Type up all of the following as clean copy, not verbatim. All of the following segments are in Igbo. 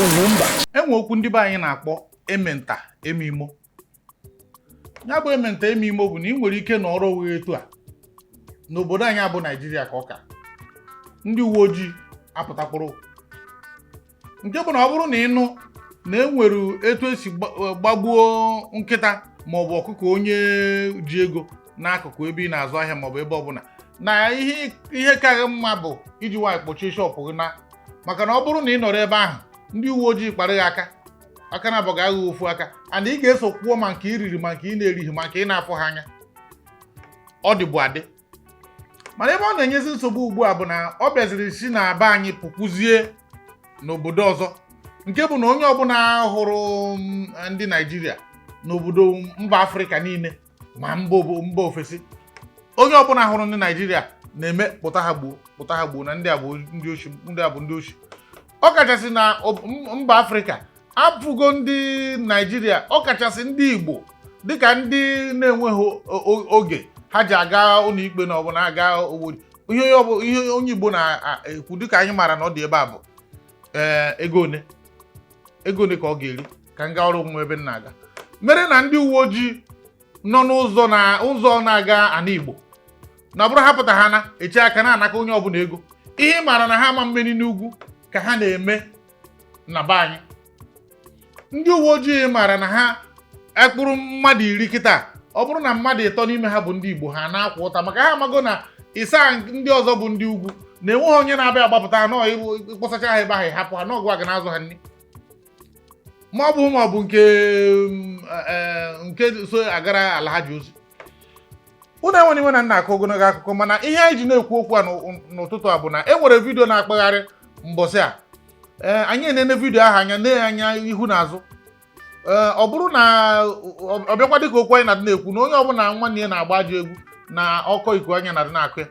Ugwumba. Enwe okwu ndị be anyị na-akpọ ementa eme imo. Ya bụ ementa eme imo bụ na ị nwere ike nọrọ onwe gị etu a n'obodo anyị abụ Naijiria ka ọ ka ndị uwe ojii apụtakwuru, nke bụ na ọ bụrụ na ị nụ na e nwere etu esi gbagbuo nkịta maọbụ ọkụkọ onye ji ego n'akụkụ ebe ị na-azụ ahịa maọbụ ebe ọbụla, na ihe kaghị mma bụ iji nwaanyị kpọchie shop gị, na maka na ọ bụrụ na ị nọrọ ebe ahụ, ndị uwe ojii kpara gị aka aka na abụ ga-aghọ ofu aka, and ị ga-eso kwuo ma nke ị riri, ma nke ị na-erighị, ma nke ị na-afụ ha anya. Ọ dịbu adị, mana ebe ọ na-enyezi nsogbu ugbu a bụ na ọ bịaziri si na be anyị pụkwuzie n'obodo ọzọ, nke bụ na onye ọbụla hụrụ ndị Naijiria n'obodo mba Afrịka niile ma mba ofesi, onye ọbụla hụrụ ndị Naijiria na-eme kpụta ha gbuo, kpụta ha gbuo, na ndị a bụ ndị oshi, ndị a bụ ndị oshi. Ọ kachasị na mba Afrịka apụgo ndị Naijiria, ọ kachasị ndị Igbo, dịka ndị na-enweghị oge ha ji aga ụlọ ikpe na ọbụla aga obodo. Ihe onye Igbo na-ekwu, dịka anyị maara na ọ dị ebe a, bụ ee, ego one, ego one ka ọ ga-eri ka m gaa ọrụ onwe ebe m na-aga, mere na ndị uwe ojii nọ n'ụzọ na ụzọ na-aga ana Igbo na ọ bụrụ ha pụta, ha na eche aka na-anaka onye ọbụla ego. Ihe ị maara na ha ama mmeri n'ugwu ka ha na-eme na be anyị. Ndị uwe ojii maara na ha ekpụrụ mmadụ 10 kịta, ọ bụrụ na mmadụ 3 n'ime ha bụ ndị Igbo, ha na-akwa ụta maka ha amago na ịsaa ndị ọzọ bụ ndị ugwu, na enweghị onye na-abịa agbapụta ha, nọọ ịkpọsacha ha ebe ahụ, ịhapụ ha n'ọgụ aga na-azụ ha nri, ma ọ bụ nke so agara ala ha ji ozi. Unu enwere iwe na nna akọ ogologo akụkọ, mana ihe anyị ji na-ekwu okwu a n'ụtụtụ a bụ na e nwere video na-akpagharị mbọsị a. Ee, anyị enene video ahụ anya nee anya ihu na azụ. Ee, ọ bụrụ na ọ bịakwa dịka okwu anyị na-adị na-ekwu na onye ọbụla nwanne ya na-agba ajọ egwu na ọkọ iku anya na-adị na-akụ ya,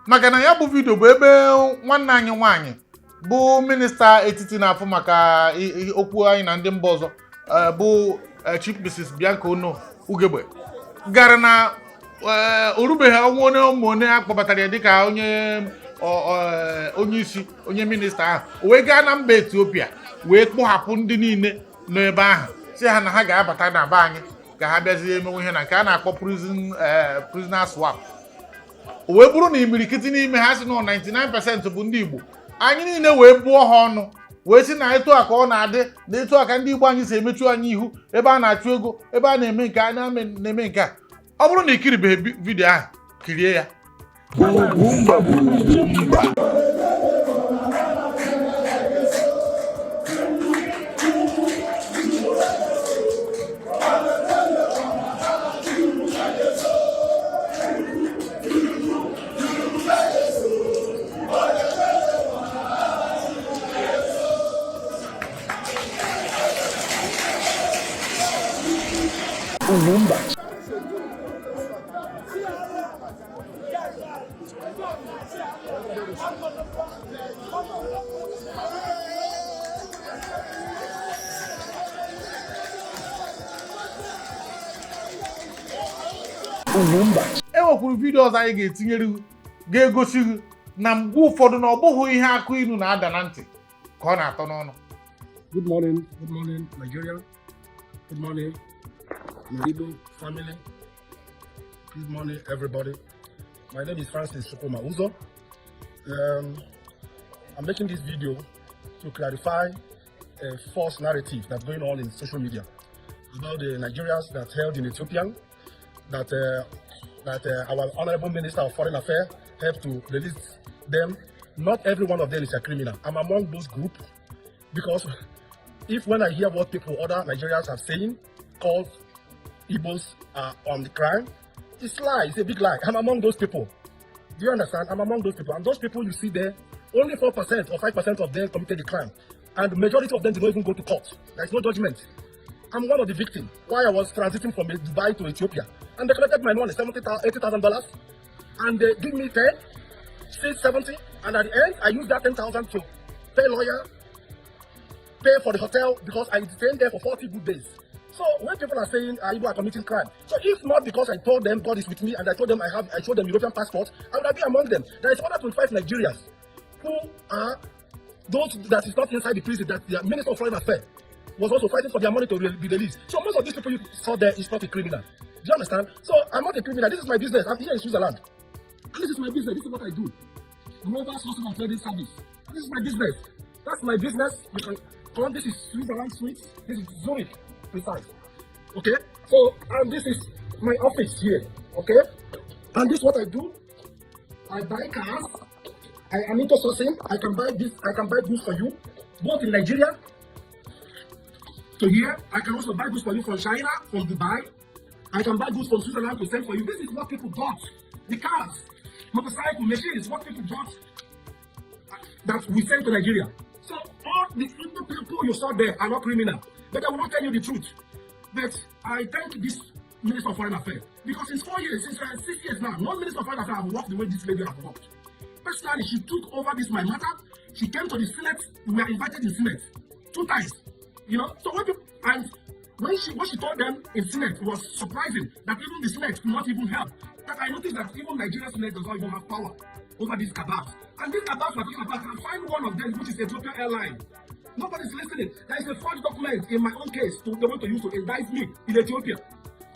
maka na ya bụ video bụ ebe nwanne anyị nwaanyị bụ minista etiti na-afụ maka okwu anyị na ndị mba ọzọ, bụ Chief Mrs. Bianca Onoh Ugegbe, gara na o rubeghị ọnwa one ụmụ one a kpọbatara ya dịka onye isi, onye minista ahụ, o wee gaa na mba Etiopia wee kpọhapụ ndị niile nọ ebe ahụ, si ha na ha ga-abata na be anyị ka ha bịazie emenwe ihe na nke a na-akpọ prisoner swap. O wee bụrụ na imirikiti n'ime ha si nọ 99% bụ ndị Igbo. Anyị niile wee bụọ ha ọnụ, wee sị na etu a ka ọ na-adị, na etu a ka ndị Igbo anyị si emechu anyị ihu ebe a na-achụ ego, ebe a na-eme nke a, na-eme nke a. Ọ bụrụ na ị kiribeghị video ahụ, kirie ya. Ugwumba bụ Ugwumba. Ugwumba. Ugwumba. E nwekwuru video ọzọ anyị ga-etinyere gị ga-egosi gị na mgbe ụfọdụ na ọ bụghị ihe akụ inu na-ada na ntị ka ọ na-atọ n'ọnụ. Good morning, Nigeria. Good morning, Igbo family. Good morning, everybody. My name is Francis Chukwuma Uzo. I'm making this video to clarify a false narrative that's going on in social media about the Nigerians that held in Ethiopia, that our Honorable Minister of Foreign Affairs helped to release them. Not every one of them is a criminal. I'm among those group because if when I hear what people, other Nigerians are saying, called Igbos are on the crime, it's lie, it's a big lie. I'm among those people. Do you understand? I'm among those people. And those people you see there, only 4% or 5% of them committed the crime. And the majority of them did not even go to court. There's no judgment. I'm one of the victims. Why I was transiting from Dubai to Ethiopia. And they collected my money, $80,000. And they give me 10, 6, 70. And at the end, I used that 10,000 to pay lawyer, pay for the hotel, because I detained there for 40 good days. So when people are saying Igbo are committing crime, so if not because I told them God is with me and I told them I showed them European passport, I would have been among them. There is other 25 Nigerians who are Those that is not inside the prison, that the Minister of Foreign Affairs was also fighting for their money to be released. So most of these people you saw there is not a criminal. Do you understand? So I'm not a criminal. This is my business. I'm here in Switzerland. This is my business. This is what I do. Global sourcing and trading service. This is my business. That's my business. You can come. This is Switzerland, Swiss. This is Zurich, precise. Okay. So and this is my office here. Okay. And this is what I do. I buy cars. I am into sourcing. I can buy this. I can buy goods for you, both in Nigeria to here. I can also buy goods for you from China, from Dubai. I can buy goods from Switzerland to send for you. This is what people bought. The cars, motorcycle, machines, what people bought that we send to Nigeria. So all the Igbo people you saw there are not criminal. But I will not tell you the truth. But I thank this Minister of Foreign Affairs because since 4 years, since 6 years now, no Minister of Foreign Affairs have worked the way this lady have worked. Personally, she took over this my matter. She came to the Senate. We were invited in Senate two times. So when people, and when she what she told them in Senate was surprising that even the Senate could not even help. That I noticed that even Nigerian Senate does not even have power over these cabals. And these cabals we're talking about, I can find one of them, which is Ethiopian Airline. Nobody's listening. There is a forged document in my own case they want to use to indict me in Ethiopia.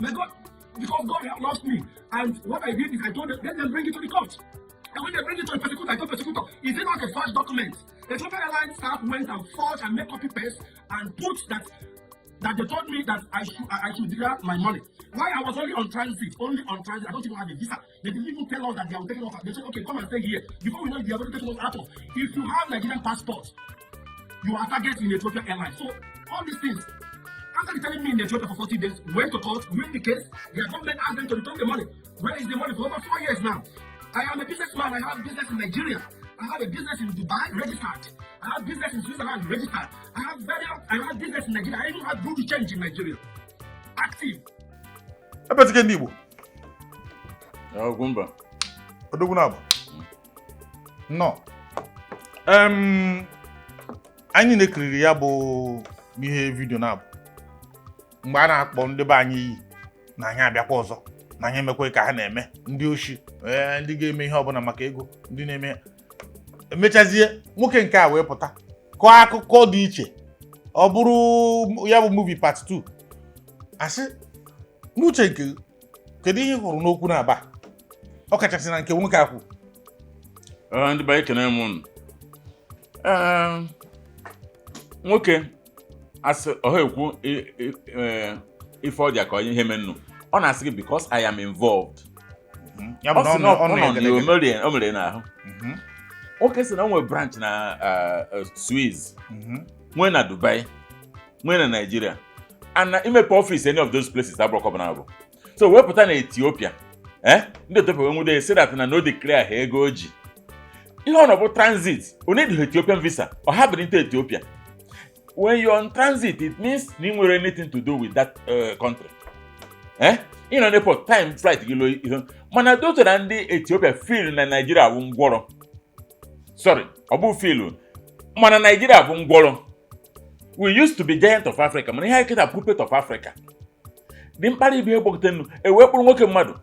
May God, because God lost me. And what I did is I told them, let them bring it to the court. And when they bring it to the prosecutor, I told the prosecutor, is it not a forged document? The Ethiopian Airlines staff went and forged and made copy paste and put that they told me that I should declare my money. Why I was only on transit, only on transit. I don't even have a visa. They didn't even tell us that they are taking us. They said, "Okay, come and stay here." Before we know it, they are already taking us out of. If you have Nigerian passport, you are target in Ethiopian Airlines. So all these things. After telling me in Ethiopia for 40 days, went to court, win the case, their government asked them to return the money. Where is the money? For over 4 years now. I am a businessman. I have business in Nigeria. I have a business in Dubai, registered. I have business in Switzerland, registered. I have business in Nigeria. I even have good change in Nigeria. Active. Ebetike ndị Igbo. Ugwumba. Odogwu na-abụ nnọọ. Anyị na-ekiriri ya bụ ihe video na-abụ mgbe a na-akpọ ndị be anyị iyi na anyị abịakwa ọzọ na anyị emekwa ka ha na-eme ndị oshi, ee, ndị ga-eme ihe ọbụla maka ego, ndị na-eme emechazie. Nwoke nke a wee pụta kọọ akụkọ dị iche. Ọ bụrụ ya bụ movie part 2. Asị n'uche nke gị, kedu ihe ị hụrụ n'okwu na-aba, ọ kachasị na nke nwoke akwụ? Ee, ndị be anyị, ekene m unu. Ee, nwoke asị ọha ekwu ife ọja ka ihe menụ, ọ na-asị gị, "Because I am involved." Ya bụ ọ na sị ọ na nọ ọ ọ nọ nọ na egelegele. o mere n'ahụ. Nwoke sị na o nwere branch na Swiss, nwee na Dubai, nwee na Nigeria, and na imepe office any of those places abụrụ kọbụ na abụ. So wepụta na Ethiopia, eh, ndị Ethiopia wee nwude, say that na no declare ha ego o ji. Ihe ọ nọ bụ transit. O need Ethiopian visa. Ọ ha into Ethiopia. When you're on transit, it means na ị nwere anything to do with that country, eh, ị nọ n'airport, time flight gị lo ihe. Mana doto na ndị Ethiopia feel na Nigeria bụ ngwọrọ. Sorry, ọ bụ feel, mana Nigeria bụ ngwọrọ. We used to be giant of Africa, mana ihe anyị kịta puppet of Africa. Dị mkparị ibe gbọgote nnu ewee kpụrụ nwoke mmadụ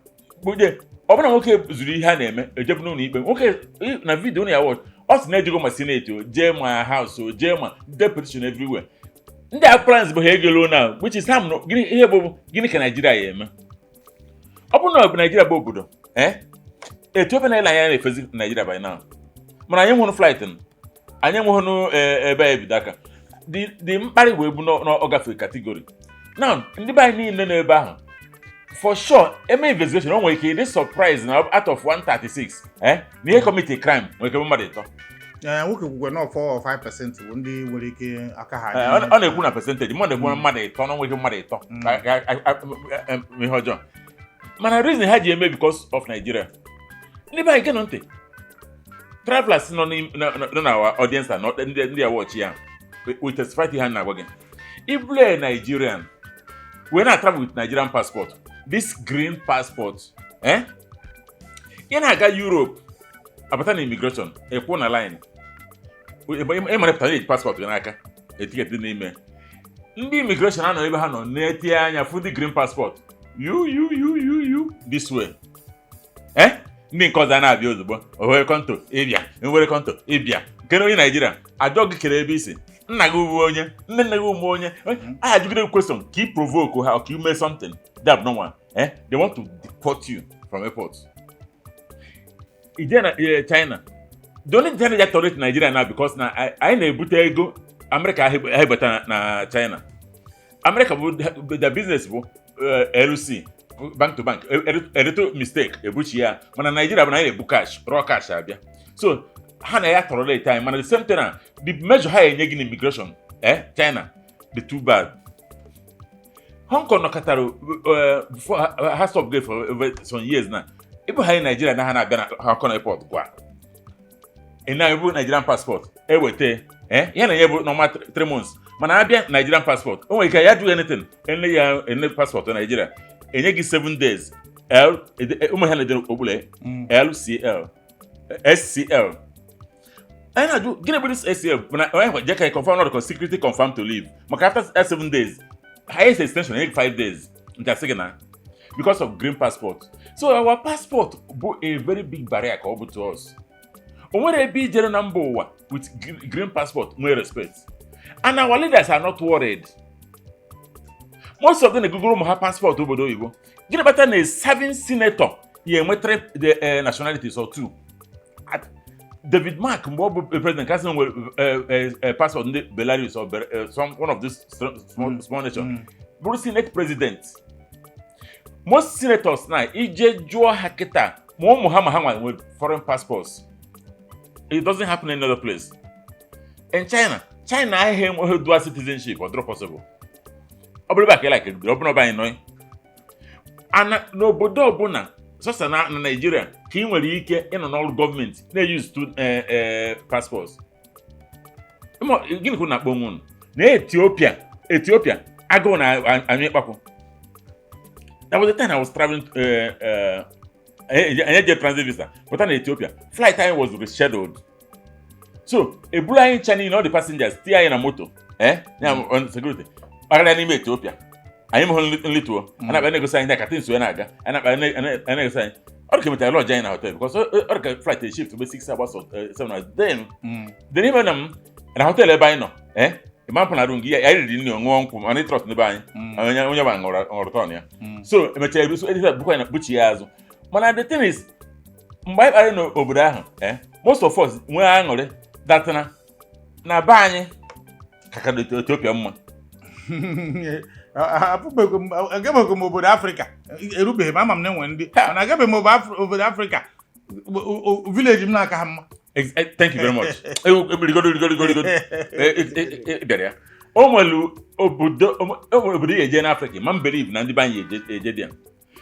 kpụje. Ọ bụrụ na nwoke zuru ihe a na-eme, ejebu n'ụlọ ikpe. Nwoke na video ya watch, ọ sị na ejego ma Senate, o jee ma House, o jee ma de petition everywhere. Ndị a plans bụ ha egelo na which is ham. Gịnị ihe bụ gịnị ka Naijiria ya eme? Ọ bụrụ na ọ bụ Naijiria bụ obodo, eh, Ethiopia na ile anya na-efezi Naijiria by now. Mana anyị nwụrụ flight n, anyị enweghị ebe a ebido aka dị mkparị wee bụ n'ọ gafere category now. Ndị be anyị niile nọ ebe ahụ, for sure, eme investigation, o nwere ike ịdị surprise na out of 136, eh, na ihe commit a crime nwere ike bụ mmadụ 3. Ee, nwoke kwukwe na 4 or 5% bụ ndị nwere ike aka ha Eh, ọ na-ekwu na percentage mmadụ ekwu na mmadụ 3 na nwere ike mmadụ 3 ihe ọjọọ. Mana reason ha ji eme because of Nigeria. Ndị be anyị, geenụ ntị. Travelers nọ na our audience and ndị a watch ya, we testify to ihe a na-agwa gị. Ibule a Nigerian wee na travel with Nigerian passport, this green passport, eh, ị na-aga Europe, abata na immigration, ekwu na line, ịmarịpụta na eji passport gị n'aka, eticket dị n'ime. Ndị immigration anọ ebe ha nọ na-etinye anya fụ ndị green passport, you you you you you this way, eh. Ndị nke ọzọ na-abịa ozugbo, o nwere kọnto ịbịa, nwere kọnto ịbịa nke na onye Naijiria ajọ gị kere ebe isi, nna gị bụ onye, nne nne gị bụ onye. A ajụgide question ka ị provoke ha or ka you mee something dị abnormal, eh, they want to deport you from airport. Ije na China, the only thing ya tolerate Nigeria now, because na anyị na-ebute ego America ahịbata na China. America bụ the business bụ LC, bank to bank, a little mistake ebuchi ya. Mana Nigeria bụ na anyị na-ebu cash, raw cash abịa, so ha na ya tolerate anyị. Mana the same thing na the measure ha enye gị na immigration, China the too bad. Hong Kong nọkọtara before ha stop gate for over some years na ịbụ ha Nigeria na ha na-abịa na Hong Kong airport, gwa ị na-ebu Nigerian passport eweta, ya na-enye bụ normal 3 months. Mana abịa Nigerian passport, o nwere ike ya do anything, ene ya ene passport Nigeria enye gị 7 days. L ụmụ ha na-ede okpuru LCL SCL. Anyị na-ajụ gịnị bụ this SCL? Bụ na onye je ka confirm not security confirm to leave, maka after 7 days highest extension enye gị 5 days nke asị gị na because of green passport. So our passport bụ a very big barrier ka ọ bụ to us. O nwere ebe ijere na mba ụwa with green passport nwee respect, and our leaders are not worried. Most of them na-egogoro ụmụ ha passport obodo oyibo. Gịnị kpatara na a serving senator ya enwe three the nationalities or two? David Mark, mgbe ọ bụ president, kasị nwere passport ndị Belarus or some one of these small, small nation, bụrụ senate president. Most senators na ije jụọ ha kịta ma ụmụ ha ma ha nwa nwere foreign passports. It doesn't happen in another place. In China, China ahịa enweghị dual citizenship, ọ dịrọ possible. Ọ bụrụ ebe a ka ị like ọ bụrụ ọba anyị nọ ana n'obodo ọbụla, sọsọ na Nigeria ka ị nwere ike ịnọ n'ọrụ gọọmenti na-use two passports. Gịnị ka unu na-akpọ onwe unu na Ethiopia? Ethiopia agụụ na anyụ ịkpakwụ. That was the time I was traveling. Anyị eje transit visa pụta na Ethiopia. Flight anyị was rescheduled, so eburu anyị ncha niile, all the passengers, tie anyị na moto, ya on security kpagharịa n'ime Ethiopia. Anyị mehụ nlituo a na-akpa na-egosi anyị ndị ka things wee na-aga. A na-akpa na-egosi anyị ọ dị ka emechara lodge anyị na hotel, because ọ dị ka flight shift bụ 6 hours or 7 hours. Then ime na m na hotel ebe anyị nọ, ịma mpụ na room gị ya, anyị riri nri, ṅụọ nkwụ, mana trust n'ebe anyị onye onye ma ṅụrụ tọn ya. So emechara ebu so edita bukwa na kpuchi ya azụ. Mana the thing is, mgbe anyị kpara n'obodo ahụ, most of us nwee aṅụrị datana na be anyị ka ka dị Ethiopia mma. Afụbeghị m, agabeghị m obodo Afrịka, erubeghị m. Ama m na enwe ndị, mana agabeghị m obodo Afrịka village m na-aka ha mma. Thank you very much. Rigodo, rigodo, rigodo, rigodo. Bịara ya, o nwere obodo, o nwere obodo ị ga-eje n'Afrịka ma m believe na ndị be anyị eje dị ya.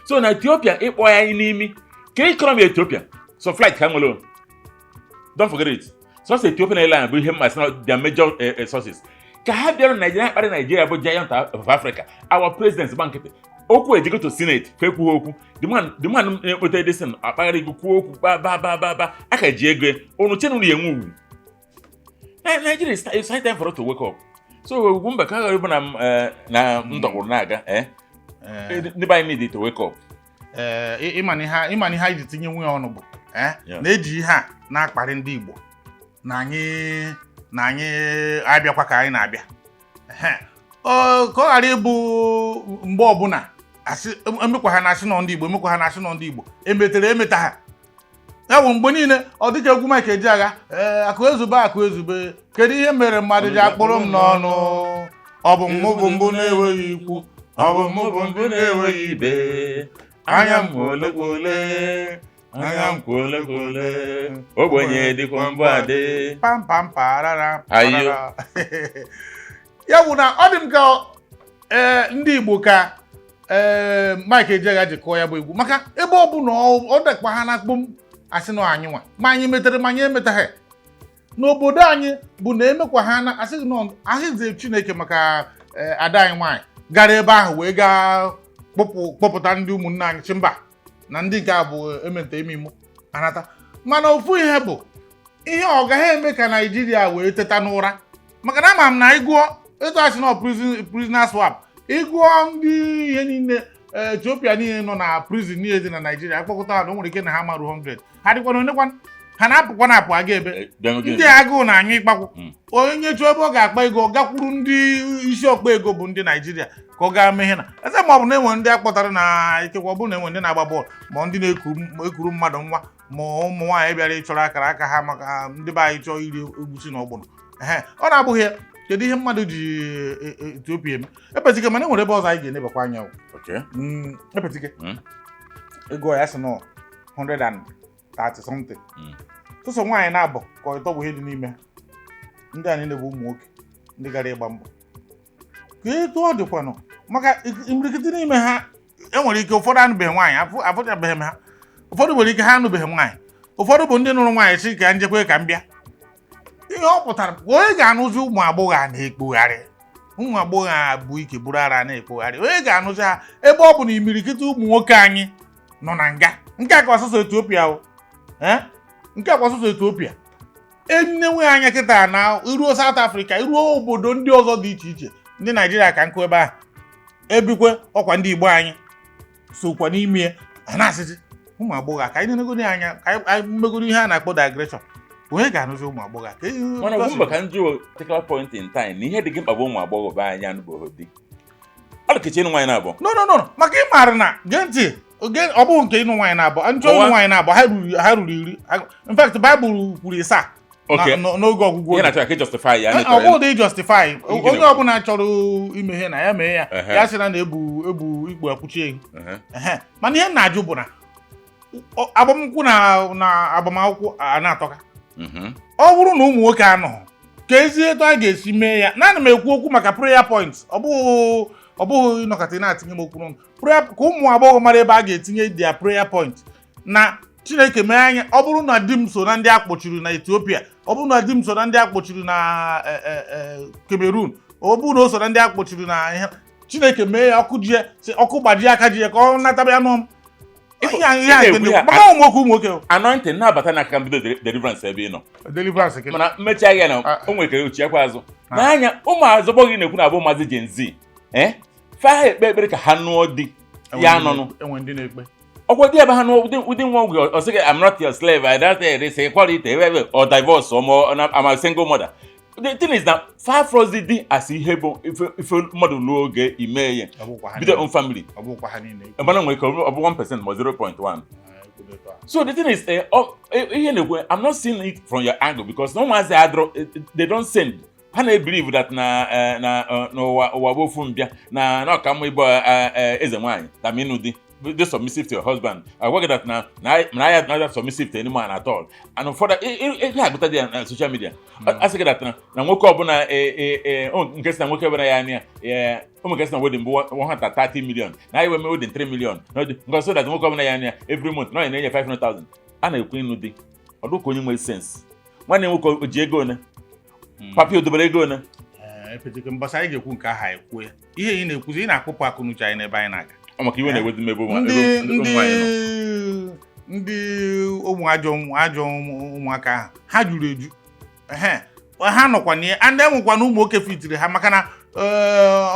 So na Ethiopia, ịkpọ ya anyị n'imi ka economy Ethiopia, so flight ka nwere o. Don't forget it, sọsọ Ethiopian Airlines bụ ihe mmasị na their major sources ka ha bịara Nigeria kparị. Nigeria bụ giant of Africa. Our president gba nkịtị, okwu ejigo to senate fekwughị okwu. The man na-ekpote edison akpagharị ego kwuo okwu ba ba ba ba ba aka ji ego ya. Unu che na unu ya enwe ugwu. Nigeria, it's high time for us to wake up. So ugwu mba ka ghara ịbụ na m, na m dọkpụrụ na-aga, ndị be anyị need to wake up. Ee, ịma na ihe anyị ji tinye nwunye ọnụ bụ na-eji ihe a na-akparị ndị Igbo na anyị abịakwa ka anyị na-abịa. Ehe. Ọ, ka ọ ghara ịbụ mgbe ọbụla asị emekwa ha na-asị nọ ndị Igbo, emekwa ha na-asị nọ ndị Igbo emetere emeta ha. Ya bụ mgbe niile ọ dịka egwu Mike Ejeagha, ee, akụ ezube, akụ ezube, kedu ihe mere mmadụ ji akpụrụ m n'ọnụ? Ọ bụ mụ bụ mbụ na-enweghị ikwu, ọ bụ mụ bụ mbụ na-enweghị ibe, anya m ole kwole, anya m kwole kwole, ogbenye dịkwa mbụ adị. Pam pam parara. Ayo. Parara. Ya bụ na ọ dị m ka ndị Igbo ka Mike Ejeagha ji kụọ ya bụ egwu, maka ebe ọ bụ na ọ dakpa ha na akpụ m asị na anyị nwa ma anyị metere ma anyị emetaghị n'obodo anyị bụ na emekwa ha na asị na asịzi Chineke maka ada anyị nwaanyị gara ebe ahụ wee gaa kpọpụta ndị ụmụnne anyị chi mba na ndị nke a bụ emente ime imo anata. Mana ofu ihe bụ ihe ọ gaghị eme ka Naijiria wee teta n'ụra, maka na ama m na ịgụọ etu asị na prisoner swap, ịgụọ ndị ihe niile Etiopia niile nọ na prison niile dị na Naijiria akpọkọta ha na o nwere ike na ha marụ 100, ha dịkwa na onekwa ha na-apụkwa na-apụ aga ebe. Bịa nwoke. Ndị agụụ na-anyụ ịkpakwụ. Onye chọọ ebe ọ ga-akpa ego, ọ gakwuru ndị isi ọkpa ego bụ ndị Naijiria ka ọ gaa mee ihe na eze, ma ọ bụ na enwe ndị akpọtara na ikekwe ọ bụrụ na enwe ndị na-agba bọọlụ, ma ndị na-ekuru mmadụ nwa, ma ụmụ nwaanyị bịara ịchọrọ akara aka ha, maka ndị be anyị chọọ iri egwusi na ọgbụnọ. Ehe, ọ na-abụghị ya. Kedu ihe mmadụ ji Etiopia eme? Epetike, mana e nwere ebe ọzọ anyị ga-enebakwa anya o. Okay. Epetike, ego ya sị nọ 130 something. Sọsọ nwaanyị na-abụ ka ọ bụ ihe dị n'ime ha. Ndị a niile bụ ụmụ nwoke ndị gara ịgba mbọ ka etu ọ dịkwanụ, maka imirikiti n'ime ha enwere ike ụfọdụ anụbeghị nwaanyị, afụchabeghị m ha. Ụfọdụ nwere ike ha anụbeghị nwaanyị, ụfọdụ bụ ndị nụrụ nwaanyị sị ka njekwe ka m bịa. Ihe ọ pụtara bụ onye ga-anụzi ụmụ agbọghọ a na-ekpogharị, ụmụ agbọghọ a bụ ike buru ara na-ekpogharị, onye ga-anụzi ha ebe ọ bụ na imirikiti ụmụ nwoke anyị nọ na nga? Nke a ka ọsọsọ Etiopia o. Eh? Nke a kwa ọsọsọ Etiopia enenwe anya kịta na iruo South Africa, iruo obodo ndị ọzọ dị iche iche, ndị Naijiria ka nkụ ebe ahụ ebikwe. Ọkwa ndị Igbo anyị sokwa n'ime ya. A na-asịzi ụmụ agbọghọ a, ka anyị nenegoro anya, ka anyị megoro ihe a na-akpọ digression. Onye ga-anụzi ụmụ agbọghọ a? Ka ihe- Mana ọ bụ mba ka m jụọ, particular point in time na ihe dị gị mkpa bụ ụmụ agbọghọ be anyị anụbeghị di, ọ dị ka ịnụ nwaanyị na-abụ. No, no, no, maka ị maara na gee ntị, ọ bụghị nke ịnụ nwaanyị na-abụ njọ. Ịnụ Kọwaa. nwaanyị na-abụ, ha ruru 10. In fact, Baịbụl kwuru ịsaa n'oge ọgwụgwụ Ihe oge. na-achọ ka ị justify ya. Ọ bụghị dị justify. Gịnị? Onye ọbụla chọrọ ime ihe na ya mee ya. Ya sị na na-ebu ebu ikpu akwụchi ehu. Ehe. Mana ihe m na-ajụ bụ na agbamnkwụ na agbamakwụkwọ a na-atọka. Ọ bụrụ na ụmụ nwoke anọghị, ka ezi etu a ga-esi mee ya? Naanị m ekwu okwu maka prayer point. Ọ bụghị ịnọkọta ị na-atinye m okwu n'ọnụ. Prayer ka ụmụ agbọghọ mara ebe a ga-etinye their prayer point na Chineke mee anya. Ọ bụrụ na di m so na ndị a kpọchiri na Ethiopia, ọ bụrụ na di m so na ndị a kpọchiri na Cameroon, ọ bụrụ na o so na ndị a kpọchiri na ihe, Chineke mee ya ọkụ ji ya, sị ọkụ gbajie aka ji ya ka ọ nataba ya nụọ m. Ihe a Ị nke na-ekwu ndị ya- maka ụmụ nwoke o. Anointing na-abata n'aka mbido deliverance ebe ị nọ. Deliverance gịnị? Mana mmechi ahịa na Ah. o nwere kere uchiakwa azụ Ah. n'anya. Ụmụ azọgbọ gị na-ekwu na abụ maazị Gen Z fa ha ekpe ekpere ka ha nụọ di ya nọnụ. Enwe ndị na-ekpe. Ọkwa di ebe ha nụọ ụdị nwa ogwe, ọ sị gị, "I'm not your slave, I don't take this equality ebe or divorce or more, I'm a single mother." The thing is na far from the di as ihe bụ ife mmadụ lụọ oge ime ya Ọ bụkwa ha bido niile. own family. Ọ bụkwa ha niile. Mana nwere ike ọ bụ 1% ma 0.1. Ah, ekwudo etu a. So the thing is, ihe na-ekwu, I'm not seeing it from your angle because no one's adro, they don't send. Ha na-ebelieve that na n'ụwa ụwa bụ ofu mbịa, na ọka mma ịbụ eze nwaanyị na ịnụ di dị submissive to your husband. Agwa gị that na ya not submissive to any man at all, and ụfọdụ ị na-agụta dị ya na social media, a sị gị that na nwoke ọbụla nke sị na nwoke ọbụla ya anya ya ụmụ nke sị na wedding bụ 130 million, na anyị wee mee wedding 3 million, na ọ dị nke so that nwoke ọbụla ya anya every month na ọ na-enye 500,000. A na-ekwu ịnụ di, ọ dịka onye nwere sense. Nwanne nwoke o ji ego one, papi o dobere ego one. Ee, epetike mbọsị anyị ga-ekwu nke ahụ, anyị kwuo ya. Ihe ị na-ekwuzi, ị na-akpụpụ akụnuche anyị n'ebe anyị na-aga. Ọ maka iwe na-ewedu m ebe ụmụ ndị ebe ụmụ ndị nwaanyị nọ. Ndị ụmụ ajọ ụmụaka ahụ ha juru eju. Ehe, ha nọkwa n'ihe and enwekwa na ụmụ nwoke fitiri ha, maka na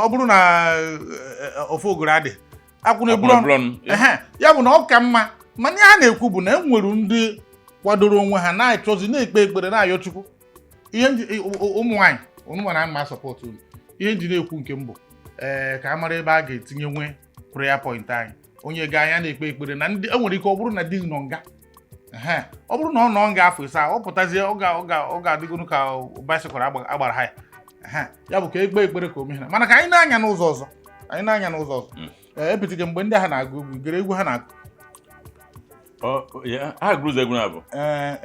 ọ bụrụ na ofe ogoro adị akwụna eburu ọnụ. Akwụna eburu ọnụ. Ehe, ya bụ na ọ ka mma. Mana ihe a na-ekwu bụ na e nwere ndị kwadoro onwe ha na-achọzi na-ekpe ekpere na-ayọ Chukwu. Ihe ụmụ nwaanyị ụnụ na mma support unu. Ihe nji na-ekwu nke mbụ, ee, ka a mara ebe a ga-etinye nwe prayer point anyị. Onye ga anya na-ekpe ekpere na ndị e nwere ike ọ bụrụ na di nọ nga. Ehe, ọ bụrụ na ọ nọ nga afọ 5, ọ pụtazie, ọ ga-adịgonu ka bicycle agbara ha ya. Ehe, ya bụ ka ekpe ekpere ka o mee ha. Mana ka anyị na-anya n'ụzọ ọzọ, anyị na-anya n'ụzọ ọzọ. Ee, epetike mgbe ndị ha na-agụ egwu gere egwu ha na-agụ. Ha gụrụ ụzọ egwu na-abụ. Ee,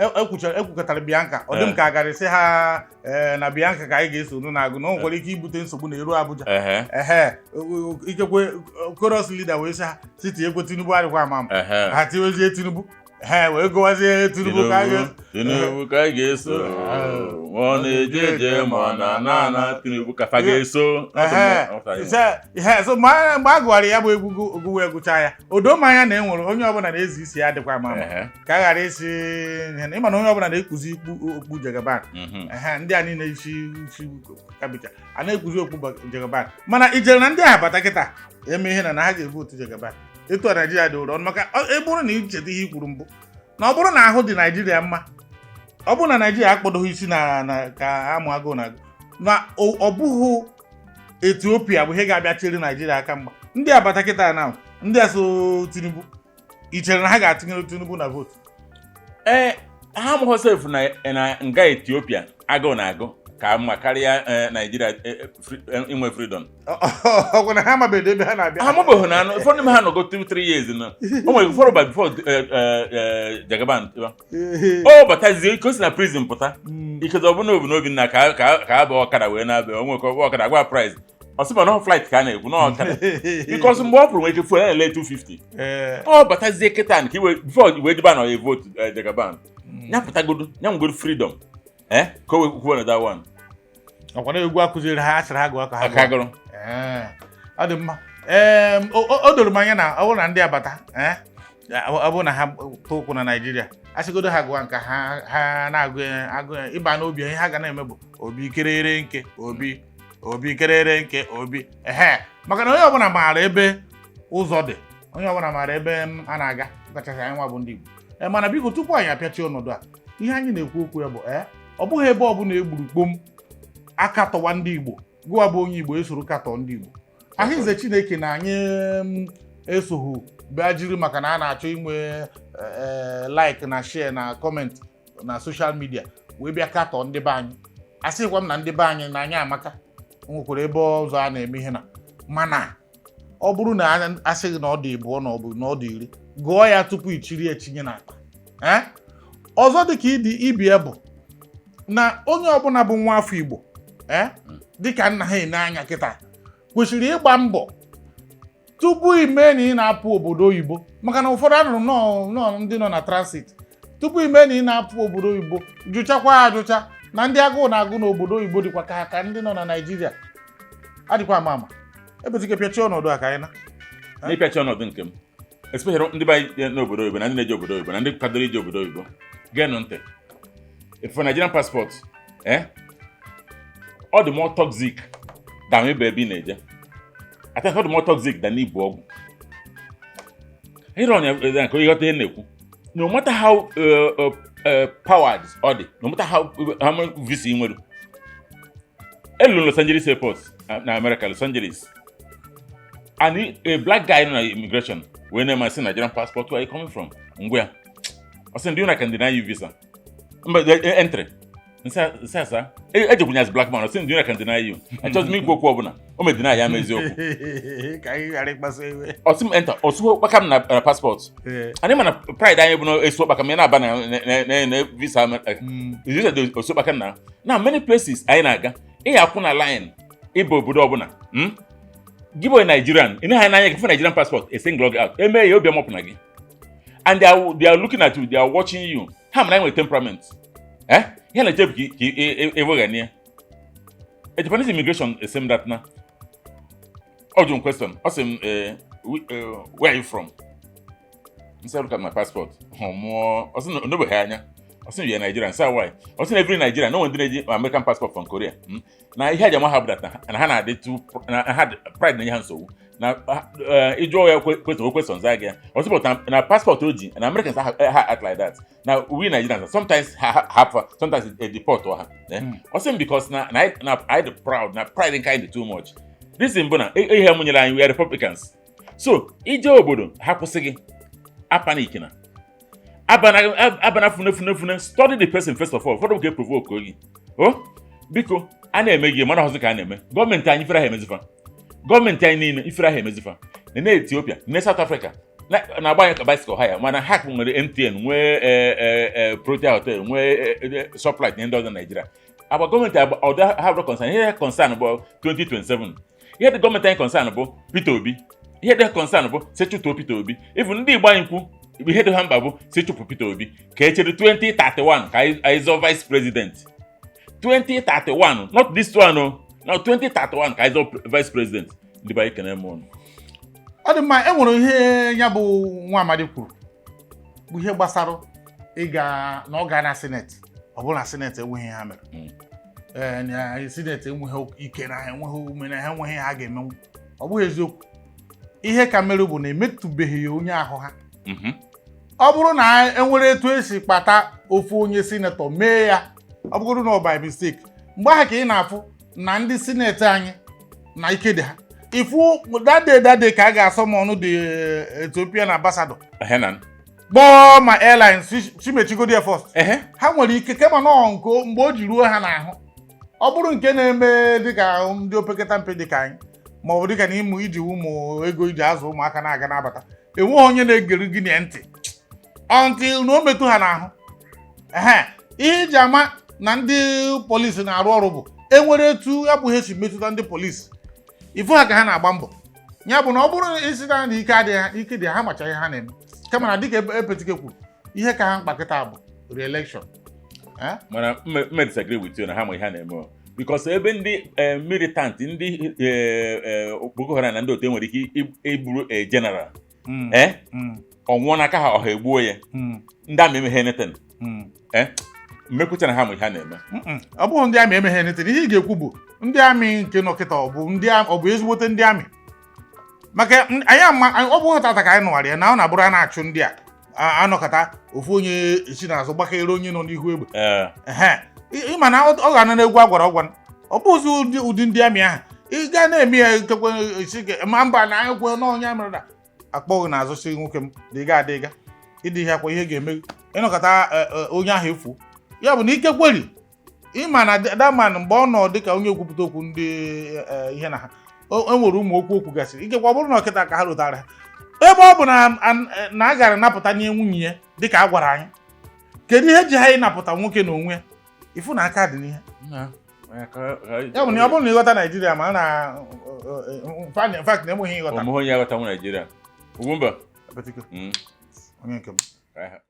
ekwukọtara Bianca, ọ dị m ka a gara sị ha ee, na Bianca ka anyị ga-eso unu na-agụ, na o nwekwara ike ibute nsogbu na eru Abuja. Ehe, ikekwe chorus leader wee sị ha si tinyekwe Tinubu, adịkwa ama ama. Ha tiwezie Tinubu. Ha wee gụwazie Tinubu ka a ga- Tinubu ka anyị ga-eso, ma ọ na-eje eje, ma ọ na-ana ana, Tinubu ka fa ga-eso. Ehe. Ihe so mgbe a gụwara ya bụ egwu, gụwa gụcha ya, o doo m anya na e nwere onye ọbụla na-ezi isi ya dịkwa ama ama ka a ghara isi ihe na ịma na onye ọbụla na-ekuzi ikpu okpu Jagaban. Ehe, ndị a niile isi isi kabicha a na-ekuzi okpu Jagaban, mana ijere na ndị a bata kịta eme ihe na ha ga-evotu Jagaban. Etu a Naijiria dị ụrọ ọnụ, maka e bụrụ na icheta ihe i kwuru mbụ, na ọ bụrụ na ahụ dị Naijiria mma, ọ bụrụ na Naijiria akpọdoghị isi na ka amụ agụụ na agụ na ọ bụghị Etiopia bụ ihe ga-abịa chere Naijiria aka mgba. Ndị abata kịta na ndị a so Tinubu, i chere na ha ga-atụnyere Tinubu na vootu? Ee, ha amụghọ sef na nga Ethiopia agụụ na agụ ka mma karịa Naijiria inwe freedom. Ọgwụ na ha amabeghị ebe ha na-abịa. Ha amụbeghị na anụ ụfọdụ n'ime ha nọgo 2 3 years na o nwere ụfọdụ ba before Jagaban o batazie ka o si na prison pụta. Ikezi ọ bụ n'obi nna ka abụ ọkada wee na-abịa, o nwekọ ọkada gwa price, ọ sị ma nọ flight ka a na-ekwu na ọkada, because mgbe ọ pụrụ nwere ike fuel na-ele 250. Ọ batazie kịta nke iwe before wee deba na ya vote Jagaban, ya pụtagodo, ya nwegodo freedom ka o wee kwuo na that one. Ọkwa na egwu akụziri ha, asịrị ha gụọ ka ha aka gụọ. Gụrụ. Ee, ọ dị mma. Ee, o doro m anya na ọ bụrụ na ndị abata, ee, ọ bụrụ na ha tụ ụkwụ na Naịjirịa, asịgodo ha gụwa nka ha, ha na-agụ ya, agụ ya, ịba n'obi, ihe ha ga na-eme bụ obi kerere nke obi, obi kerere nke obi. Ehe, maka na onye ọbụla maara ebe ụzọ dị, onye ọbụla maara ebe m a na-aga, kachasị anyị nwa bụ ndị Igbo. Ee, mana biko, tupu anyị apịachi ọnọdụ a, ihe anyị na-ekwu okwu ya bụ, ee, ọ bụghị ebe ọbụla egburu kpom akatọwa ndị Igbo, gụwa bụ onye Igbo esoro katọ ndị Igbo. Ahụize Chineke na anyị esoghu bịa jiri maka na a na-achọ inwe like na share na comment na social media wee bịa katọ ndị be anyị. Asịkwa m na ndị be anyị na anyị amaka, o nwekwara ebe ọzọ a na-eme ihe na, mana ọ bụrụ na asịghị na ọ dị ịbụọ na ọ bụ na ọ dị 10, gụọ ya tupu i chiri etinye n'akpa. Ee, ọzọ dị ka ịdị ibie bụ na onye ọbụla bụ nwa afọ Igbo, ee, dịka nna ha ene anya kịta, kwesịrị ịgba mbọ tupu ime na ị na-apụ obodo oyibo, maka na ụfọdụ anụrụ nọọ ndị nọ na transit. Tupu ime na ị na-apụ obodo oyibo, jụchakwa ajụcha na ndị agụụ na-agụ n'obodo oyibo dịkwa ka ndị nọ na Naịjirịa adịkwa ama ama. Ebezike pịachie ọnọdụ a ka anyị na N'ịpịachi ọnọdụ nke m, especially ndị be anyị n'obodo oyibo na ndị na-eje obodo oyibo na ndị kwadoro ije obodo oyibo, geenụ ntị. For Nigerian passport, ọ dị more toxic than ebe ebe ị na-eje. I think ọ dị more toxic than ibu ọgwụ ịrọ ya nke ịghọta ihe m na-ekwu. No matter how powered ọ dị, no matter how many visa ị nwere elu Los Angeles Airport na America, Los Angeles, and a black guy nọ na immigration wee na-eme sị, "Nigerian passport, where are you coming from?" Ngwa ya, ọ sị, "Ndị una can deny you visa mba entry." Nsị asa ejekwunye as black man, ọ sị, "Ndị una can deny you." Achọghịzi m ikwu okwu ọbụla o me deny ya m eziokwu. Ka anyị ghara ịkpasu iwe. Ọ sị m enter, ọ sụọ kpaka m na passport. Anyị ma na pride anyị bụ na esu kpaka m ya na-aba na visa visa dị osu kpaka na many places anyị na-aga. Ị akwụ na line ịba obodo ọbụla, Gị bụ Nigerian, ị naghị n'anya gị fụ Nigerian passport, a single log out eme ya obi ọmọpụ na gị, and they are looking at you, they are watching you. Ha mara anyị nwere temperament, ihe na-eche bụ ka ị ya. A Japanese immigration same that na ọ jụrụ m question, ọ sị m, "Where are you from?" M sị, "Look at my passport." Ọ mụọ, ọ sị na onobeghị anya, ọ sị, "You are Nigerian." Sị, "Why?" Ọ sị na every Nigerian no nwere ndị na-eji American passport from Korea, Na ihe aja ha bụ that na ha na-adị too na ha pride na-enye ha nsogbu na ịjụọ ya question, o question zaa gị ya. Ọ sị but na passport o ji na Americans ha act like that, na we Nigerians sometimes ha ha sometimes e deport ha. Ọ sị m because na anyị dị proud, na pride nke anyị dị too much. This bụ na ihe mụnyere anyị, we are Republicans, so ije obodo ha kwụsị gị, a panic na abana abana fune fune fune. Study the person first of all. Ụfọdụ ka provoke gị. O biko, a na-eme gị mana ọzọ ka a na-eme gọọmenti anyị ifere ha emezifa, gọọmenti anyị niile ifere ha emezifa na Ethiopia na South Africa na-agba anyị ka bicycle ha ya, mana ha nwere MTN, nwee Protea Hotel, nwee Shoprite na ndị ọzọ. Naijiria agba gọọmenti ọdọ ha bụrụ concern. Ihe concern bụ 2027. Ihe dị gọọmenti anyị concern bụ Peter Obi. Ihe dị concern bụ sechutuo Peter Obi. Even ndị Igbo anyị kwu Ihe dị ha mkpa bụ si chụpụ Peter Obi ka echere 2031 ka anyị zọọ vice president. 2031, not this one o, now 2031 ka anyị zọọ vice president. Ndị be anyị, kene m ụnụ. Ọ dị mma. E nwere ihe ya bụ nwa amadi kwuru, bụ ihe gbasara ịga na ọ gaa na senate. Ọ bụrụ na senate enweghị ihe ha mere, ee, na senate enweghị ike, na ha enweghị ume, na ha enweghị ihe ha ga-emenwu, ọ bụghị eziokwu. Ihe ka mere bụ na emetụbeghị ya onye ahụ ha. Ọ bụrụ na enwere etu esi kpata ofu onye senator mee ya, ọ bụgoro na ọ by mistake, mgbe ahụ ka ị na-afụ na ndị senate anyị na ike dị ha. Ifu that day ka a ga-asọ m ọnụ the Ethiopian ambassador Ehe na. Kpọọ ma airlines chimechigodi ya first. Ha nwere ike kema nọọ nke mgbe o ji ruo ha n'ahụ. Ọ bụrụ nke na-eme dịka ndị opekata mpe dịka anyị, ma ọ bụ dịka na ịmụ iji ụmụ ego iji azụ ụmụaka na-aga n'abata, enweghị onye na-egere gị na ntị until na o metụ ha n'ahụ. Ehe, ihe iji ama na ndị polisi na-arụ ọrụ bụ enwere etu ya bụ ihe si metụta ndị polisi, ifu ha ka ha na-agba mbọ. Ya bụ na ọ bụrụ na isi na na ike adịghị ha, ike dị ha, macha ihe ha na-eme. Kama na dịka Epetike kwuru, ihe ka ha mkpa kịta bụ re-election. Eh? Mana mme disagree with you na ha ma ihe ha na-eme o. Because ebe ndị militant, ndị Boko Haram na ndị otu enwere ike iburu a general, ọ nwụọ n'aka ha, ọha egbuo ya, ndị amị emeghe anything. Mmekwucha na ha ma ihe ha na-eme. Mm-mm. Ọ bụghị ndị amị emeghe anything. Ihe ị ga-ekwu bụ ndị amị nke nọ kịta, ọ bụ ndị ọ bụ ezigbote ndị amị? Maka anyị ama ọ bụghị tata ka anyị nụgharị ya na ọ na-abụrụ a na-achụ ndị a anọkọta ofu onye esi n'azụ gbakere onye nọ n'ihu egbe. Ehe, ịma na ọ ga-anọ n'egwu a gwara ọgwa. Ọ bụghịzi ụdị ndị amị ahụ ị ga na-eme ya ikekwe esi ma mba na anyị kwe na onye mere na akpọghị n'azụ si nwoke m dịga adịga ịdị ihe akwa ihe ga-eme ịnọkọta onye ahụ efu. Ya bụ na ikekweri ịma na daman mgbe ọ nọ dịka onye ekwupụta okwu ndị ihe na ha e nwere ụmụ okwu okwu gasịrị. Ikekwe ọ bụrụ na ọkịta ka ha lụtara ha, ebe ọ bụ na a gara napụta nye nwunye ya dịka a gwara anyị, kedu ihe ji ha ịnapụta nwoke na onwe ya? Ifu na aka dị n'ihe. Ya bụ na ọ bụrụ na ịghọta Naijiria ma na in fact na enweghị ịghọta. Omume onye aghọtanwu Naijiria, Ugwumba. Onye nke m. Ka anyị ha-